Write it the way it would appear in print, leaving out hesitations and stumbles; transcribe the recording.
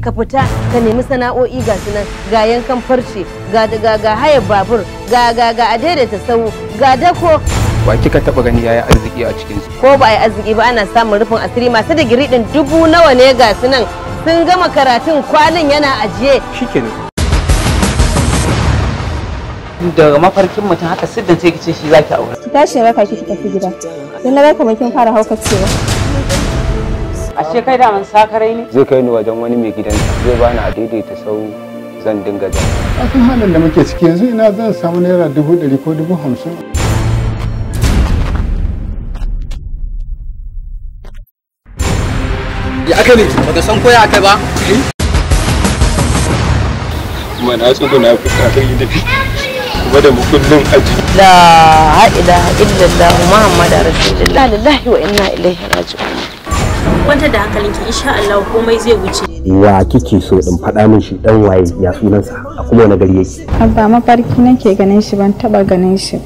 Ka fita ka nemi sana'o'i, ga su nan, ga yankan farce, ga ga ga hayar babur, ga ga ga a daidaita sau, ga dako. Wa kika taba gani yayi arziki a cikin su? Ko ba a yi arziki ba, ana samun rufin asiri. Masu digiri din dubu nawa ne? Ga su nan sun gama karatun, kwalin yana ajiye. Shikenan. Daga mafarkin mutum haka siddan sai kice shi zaki aure. Ki tashi na raka ki, ki tafi gida. Dan na ga kamar kin fara haukacewa. Ashe kai da man sakarai ne. Zai kai ni wajen wani mai gidan, zai bani a daidaita sau, zan dinga jan. Kafin halin da muke ciki yanzu, ina zan samu ₦100,000 ko 50,000? Ya aka ne? Baka san koya aka ba? Kuma na tsuguna fitsari da kuma da mukullin aji. La ilaha illallah Muhammadu rasulullah, lillahi wa inna ilaihi raji'un. Kwantar da hankalinki, insha Allah komai zai wuce. Wa kike so din? Faɗa min shi, dan waye, ya sunansa, a kuma wani gari yake? Abba, mafarki nake ganin shi, ban taba ganin shi.